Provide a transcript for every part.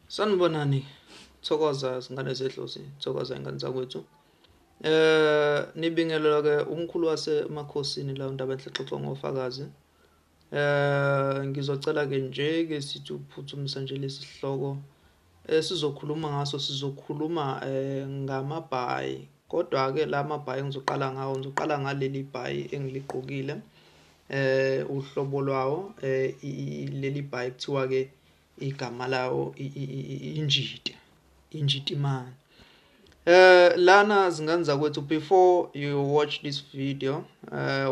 Sanibonani, thokoza zingane zedlozi, thokoza ingane zakwethu. Nibingelela ke umkhulu wasemakhosini la uNdabenhle Xoxo ngofakazi. Ngizocela ke nje ke sithi ukuphuthumisa nje lesi sihloko esizokhuluma ngaso. Sizokhuluma ngamabhayi, kodwa ke la mabhayi ngizoqala ngawo, ngizoqala ngaleli bhayi engiligqokile. Uhlobo lwawo, leli bhayi kuthiwa ke igama lawo injiti, injitimane. Lana zingane zakwethu, before you watch this video,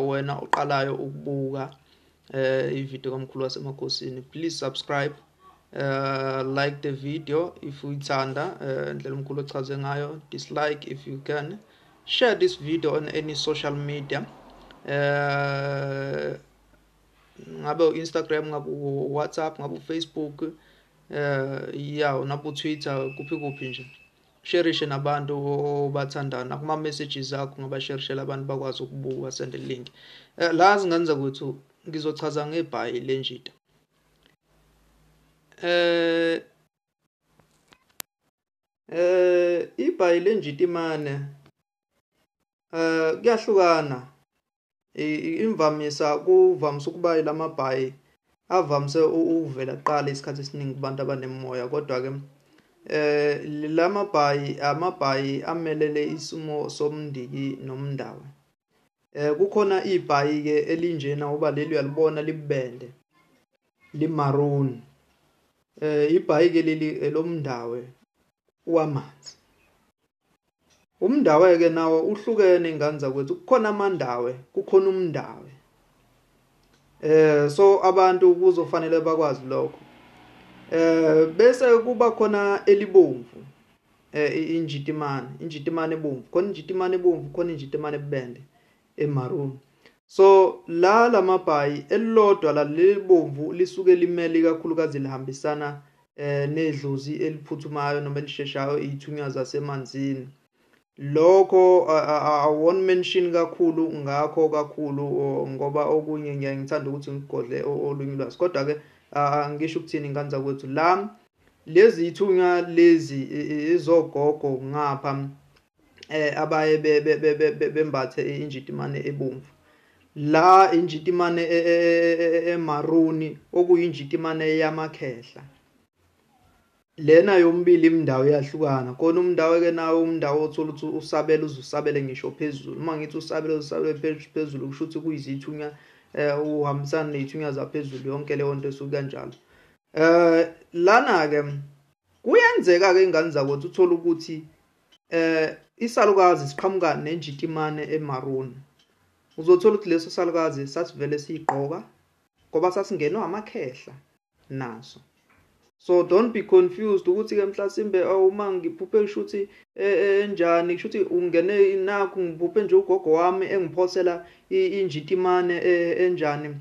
wena uqalayo ukubuka ivideo kamkhulu wasemakhosini, please subscribe, like the video if uyithanda indlela umkhulu ochaze ngayo, dislike if you can, share this video on any social media, ngabe u-Instagram, ngabe u-WhatsApp, ngabe u-Facebook, ya nabo Twitter, kuphi kuphi nje. Shareishe nabantu obathandayo, nakuma messages akho ngabashareshela abantu bakwazi ukubuka, send a link. La zingane zakwethu ngizochaza ngebhayi lenjida. Ibhayi lenjitimane kuyahlukana. Imvamisa kuvamise ukuba lamabhayi avamise ukuvela kuqala isikhathi esiningi kubantu abanemoya, kodwa ke lamabhayi amabhayi amelele isimo somndiki nomndawo. Kukhona ibhayi ke elinjena uba leli uyalibona libende limaroon. Ibhayi ke leli elomndawe wamanzi. Umndawe ke nawo uhlukene ingane zakwethu, kukhona amandawe, kukhona umndawe. So abantu kuzofanele bakwazi lokho. Bese kuba khona elibomvu, injitimane, injitimane ebomvu, khona injitimane ebomvu, khona injitimane ebubende emaroon. So la lamabhayi elilodwa la lelibomvu lisuke limele kakhulukazi lihambisana nedlozi eliphuthumayo noma elisheshayo, izithunywa zasemanzini. Lokho I won't mention kakhulu ngakho kakhulu ngoba okunye ngiyaye ngithanda ukuthi ngigodle olunye ulwazi, kodwa ke angisho ukuthini ingane zakwethu. La lezi ithunywa lezi izogogo ngapha abaye bembathe injitimane ebomvu, la injitimane emaruni okuyinjitimane yamakhehla. Lena yombili imndawo iyahlukana. Khona umndawo ke nawo umndawo othola ukuthi usabela uzusabele ngisho phezulu. Uma ngithi usabele uzusabele phezulu kusho ukuthi kuyizithunya, uhambisana nezithunya zaphezulu, yonke leyo nto esuke kanjalo. Lana ke kuyenzeka ke ingane zakwethu uthola ukuthi isalukazi siqhamuka nenjitimane emaroon. Uzothola ukuthi leso salukazi sasivele siyigqoka ngoba sasingenwa amakhehla naso. So don't be confused ukuthi ke mhlasimbe uma ngiphuphe kusho ukuthi enjani, kusho ukuthi ungene nakho ngiphuphe nje ugogo wami engiphosela injitimane enjani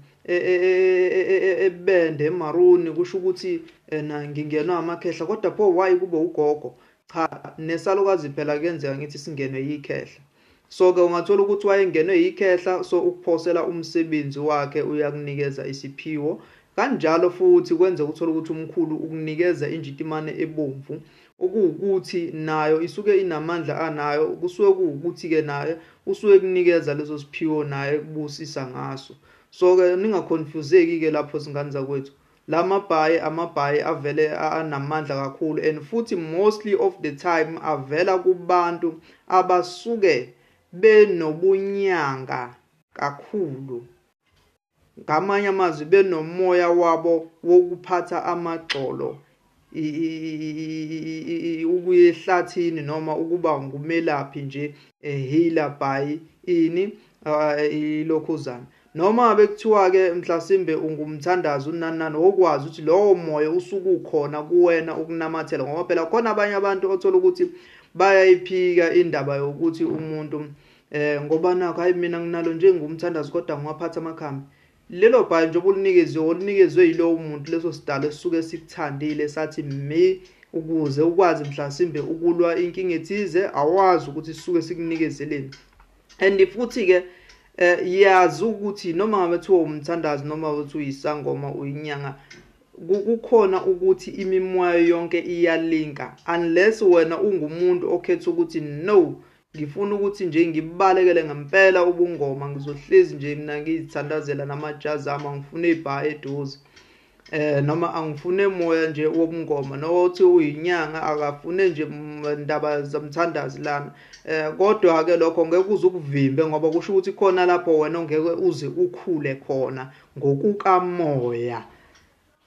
ebende emaroon, kusho ukuthi na ngingenwa amakhehla, kodwa pho why kube ugogo? Cha, nesalukazi phela kuyenzeka ngithi singenwe yikhehla. So ke ungathola ukuthi wayengenwe yikhehla, so ukuphosela umsebenzi wakhe uyakunikeza isiphiwo. Kanjalo futhi kwenza ukuthola ukuthi umkhulu ukunikeza injitimane ebomvu, okuwukuthi nayo isuke inamandla anayo, kusuke kuwukuthi ke naye usuke kunikeza leso siphiwo naye kubusisa ngaso. So ke ningaconfuseki ke lapho zingane zakwethu. Lamabhayi amabhayi avele anamandla kakhulu, and futhi mostly of the time avela kubantu abasuke benobunyanga kakhulu. Ngamanye amazwi benomoya wabo wokuphatha amagxolo ukuya ehlathini noma ukuba ngumelaphi nje, healer by ini ilokhuzana. Noma bekuthiwa ke mhlasimbe ungumthandazi unanani, okwazi ukuthi lowo moya usuke ukhona kuwena ukunamathela, ngoba phela khona abanye abantu othola ukuthi bayayiphika indaba yokuthi umuntu ngoba nakho hayi mina nginalo nje ngumthandazi kodwa ngiwaphatha amakhambi. Lelo bhayi nje obulinikezwe olinikezwe yilowo muntu, leso sidalo esisuke sikuthandile sathi mi ukuze ukwazi mhlasimbe ukulwa inkinga ethize, awazi ukuthi sisuke sikunikezeleni. And futhi ke yazi ukuthi noma ngabe kuthiwa umthandazi noma uthi uyisangoma uyinyanga, Kukhona ukuthi imimoya yonke iyalinka, unless wena ungumuntu okhetha ukuthi no, ngifuna ukuthi nje ngibalekele ngempela ubungoma, ngizohlezi nje mina ngizithandazela namajazi ami, angifune ibha eduze, noma angifune moya nje wobungoma, nokuthi uyinyanga akafune nje ndaba zamthandazi lana. Kodwa ke lokho ngeke uze ukuvimbe, ngoba kusho ukuthi khona lapho wena ongeke uze ukhule khona ngokukamoya.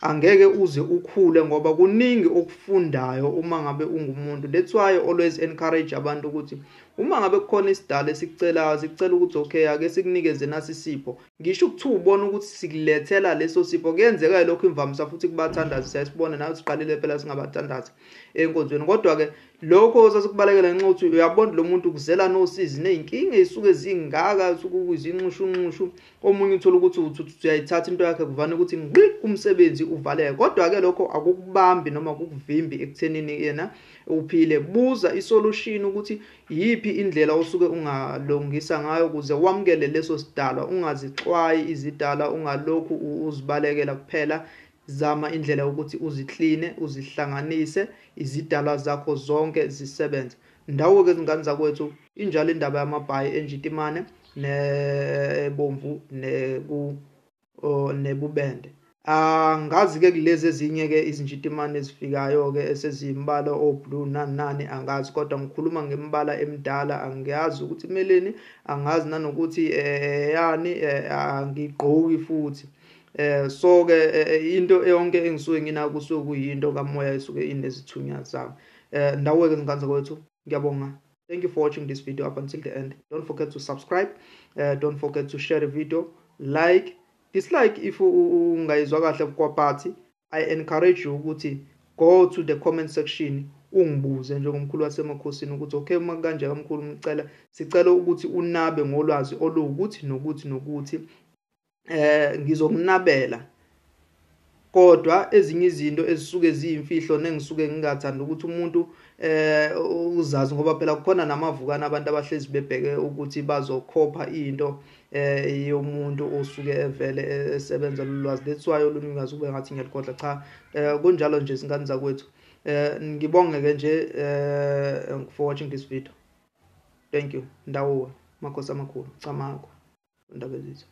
Angeke uze ukhule ngoba kuningi okufundayo uma ngabe ungumuntu. That's why I always encourage abantu ukuthi uma ngabe kukhona isidalo esikucelayo, sikucela ukuthi okay, ake sikunikeze nasi isipho, ngisho ukuthi ubona ukuthi sikulethela leso sipho. Kuyenzeka lokho imvamisa futhi kubathandazi, siyasibona nawe siqalile phela singabathandazi enkonzweni, kodwa ke lokho sasikubalekela ngenxa ukuthi uyabona lo muntu kuzela nosizi nezinkinga ezisuke zingaka, usuke kuyizinxushunxushu, omunye uthola ukuthi uyayithatha into yakhe kuvana ukuthi ngqi umsebenzi uvaleke. Kodwa ke lokho akukubambi noma akukuvimbi ekuthenini yena uphile. Buza isolution ukuthi yiphi indlela osuke ungalungisa ngayo ukuze wamukele leso sidalwa, ungazixwayi izidalwa, ungalokhu uzibalekela kuphela. Zama indlela yokuthi uzikline, uzihlanganise izidalwa zakho zonke zisebenze. Ndawo ke izingane zakwethu, injalo indaba yamabhayi enjitimane nebomvu nebubende. Angazi ke kulezi ezinye ke izinjitimane ezifikayo ke esezimbala oblue nani nani, angazi, kodwa ngikhuluma ngembala emidala, angiyazi ukuthi imeleni, angazi nanokuthi yani angigqoki futhi. So ke into yonke engisuke nginako kusuke kuyinto kamoya esuke inezithunya zami. Ndawo ke izingane zakwethu, ngiyabonga. Thank you for watching this video up until the end. Don't forget to subscribe, don't forget to share the video, like, dislike if ungayizwa kahle kwaphathi. I encourage you ukuthi go to the comment section ungibuze njengomkhulu wasemakhosini ukuthi okay, uma kanje kamkhulu ngicela sicela ukuthi unabe ngolwazi oluwukuthi nokuthi nokuthi, ngizokunabela. Kodwa ezinye izinto ezisuke ziyimfihlo nengisuke ngingathanda ukuthi umuntu uzazi, ngoba phela kukhona namavukana abantu abahlezi bebheke ukuthi bazokhopha into yomuntu osuke evele esebenza lolwazi. That's why olunye ulwazi kube ngathi ngiyaligodla. Cha, kunjalo nje izingane zakwethu. Ngibonge ke nje for watching this video. Thank you. Ndawo makhosi amakhulu, Camakho, Ndabezitha.